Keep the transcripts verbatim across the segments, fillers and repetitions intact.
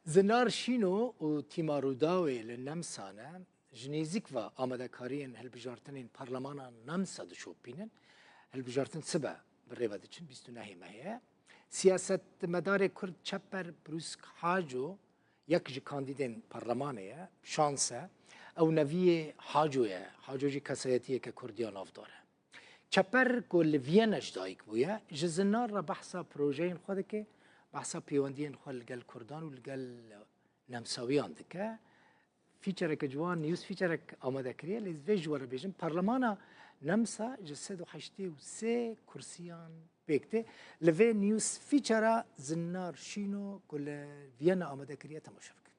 Zinar Şîno û tîma Rûdawê li Nemsa ne, ji nêzîk ve amadekariyên hilbijartinên Parlemana Nemsa dişopînin. Hilbijartin sibe bi rê ve diçin, bîst û nehê mehê ye. Siyasetmedarê Kurd Çeper Brûsk Haco yek ji kandîdên Parlemanê ye, şans e. Ew neviyê Haco ye. Haco jî kesayetiyeke Kurd ya navdar e. Çeper ku li Viyana ji dayik bûye, ji Zinar re behsa projeyên xwe dike, behsa pêwendiyên xwe li gel Kurdan û li gel Nemsawiyan dike. Featureke ciwan, news featurek amade kiriye, lê vê ji we re bêjim, Parlemana Nemsa ji sed û heştê û sê kursiyan pêk tê. Li vê news featura Zinar Şîno ku li Viyana amade kiriye temaşe bikin.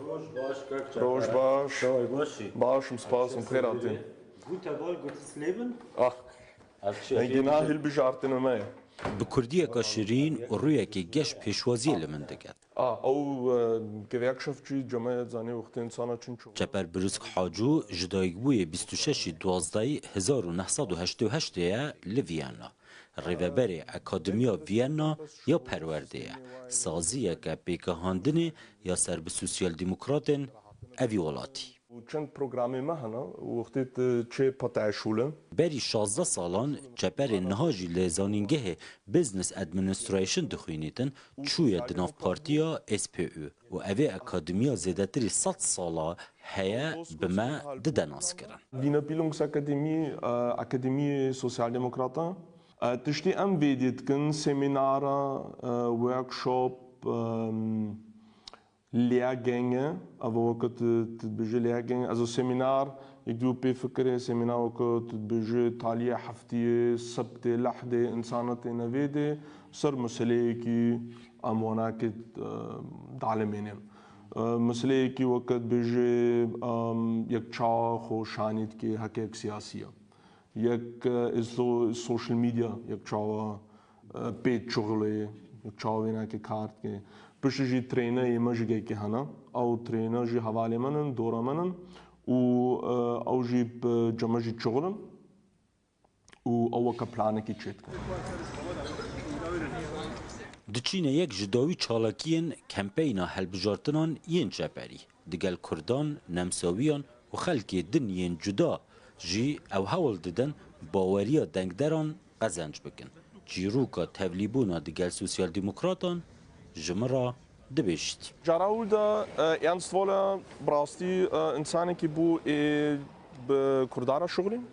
Roj baş, kak Çakar. Roj baş. Çaway baş î? Baş im, spas im, xêr hatî. Gute Wahl, gutes Leben. Ah. Engîna hilbijartinê me ye. Bi kurdiyeka şirîn û rûyekê geş pêşwaziyê li min diket. Ah, ew, e, Gewerkschaftsî cemaet zanê wextê insana çin ço. Çeper Brûsk Haco ji dayikbûyê bîst û şeş ê duwazdehê hezar û neh sed û heştê û heştê ye li Viyana. Rêveberê Akademiya Viyana ya Perwerdê ye. Saziyeke pêkehandinê ya ser bi sosyaldemokratên evî welatî. Û çend programê me hene, wextê tu çê pate eşûle. Berî şazdeh salan Çeperê niha jî li zanîngehê Business Administration dixwînîtin, çûye di nav partiya S P Ü û evê akademiya zêdetirî sed sala heye bi me dide naskirin. Linapilungsakademî, e, Akademiyê Sosyaldemokrata. E, tiştê em vêdê dikin, semînara, e, workshop, e, Lehrgänge, ev weke tu, tu dibêjî Lehrgänge, also Seminar, yek du pê fikirê, Seminar weke tu dibêjî taliyê heftiyê, sebtê, lehdê, insana têne vêdê, ser meseleyekî em wana ke, e, dalimênê. E, meseleyekî weke dibêjî, em, yek çawa xwe şanî dike, heke yek siyasî ye. Yek, e, so-, social media, yek çawa, e, pê çixulê, yek çawa wênake kar dike. Piştî jî trêneyê me jî gekê hene. Ew trêne jî hevalê min in, dora min in û, e, ew jî bi cem me jî çixul in û ew weke planekî çêdikin. Diçîne yek ji dawî çalakiyên kempeyna hilbijartinan yên çeperî. Digel Kurdan, Nemsawiyan û xelkê din yên cuda jî ew hewl didin baweriya dengderan qezenc bikin. Çîroka tevlîbûna digel sosyaldemokratan ji min re dibêjît. Cara ewil de, e, Ernst Woller bi rastî, e, însanekî bû ê bi Kurdan re şixulîn.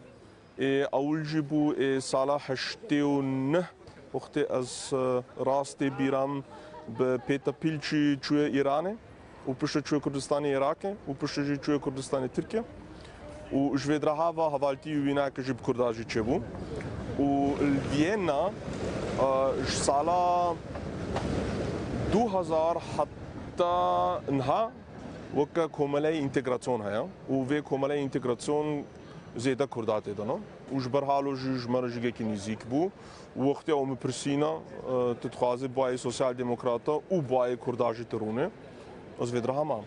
Ê ewil jî bû ê sala heştê û neh, wextê ez, e, rastê bîra min bi Pêta Pîlçî çûye Îranê û piştre çûye Kurdistanê Iraqê û piştre jî çûye Kurdistanê Tirkiye. Û ji vê dira hava hevaltî û wînake jî bi Kurda jî çêbû. Û li Viyana, e, ji sala du hezar heta niha weke komeleyê întegrasyon heye û vê komeleyê întegrasyon zêde Kurda tê de ne. Û ji ber halo jî ji me re jî gelekî nêzîk bû. Û wextê ew min pirsîna, e, tu dixwazî bayê sosyal demokrata û bayê Kurda jî tu rûnê? Ez vê dira hema.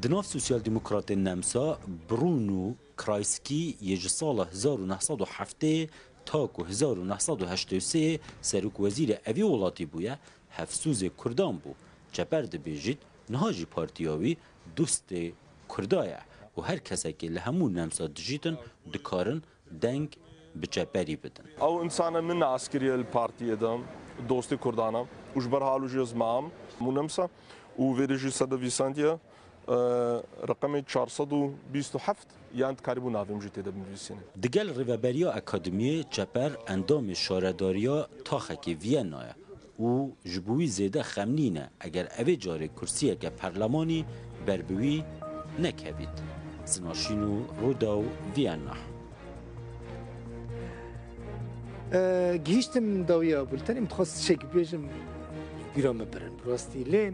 Di nav sosyaldemokratên Nemsa, Bruno Kreisky yê ji sala hezar û neh sed û heftê ta ku hezar û neh sed û heştê û sê serokwezîrê evî welatî bûye, hevsûzê Kurdan bû. Çeper dibêjît, niha jî partiya wî dostê Kurda ye û her kesekê li hemû Nemsa dijîtin, dikarin deng bi çeperî bidin. Ew însana min nas kiriye li partiyê de, dostê Kurdan e û ji ber halo jî ez mam û Nemsa û vê de jî sede vîsandiye. E, reqemê çar sed û bîst û heft, yan dikarîbû navê min jî tê de binivîsîne. Digel rêveberiya akademiyê Çeper endamê şaredariya taxekê Viyana ye û ji bo wî zêde xemnîn e eger evê carê kursiyeke perlemanî ber bi wî nekevît. Zinaşîn û Rûdaw, Viyana. E, gihîştim dawiya bultenê, min dixwest tiştekî bêjim, bîra min birin, bi rastî. Lê,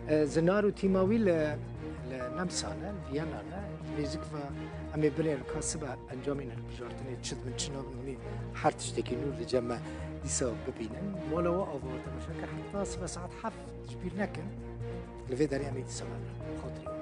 e, Zinar û tîma wî li, li Nemsa ne, li Viyana ne, nêzik ve em ê binêrin ka sibe encamên hilbijartinê çi dibin, çi nabin, hûnî her tiştekî nû li cem me dîsa bibînin. Mala we ava temaşe kir, heta sibe saet heft ji bîr nekin, li vê derê em ê dîsa bibin. Xatirî.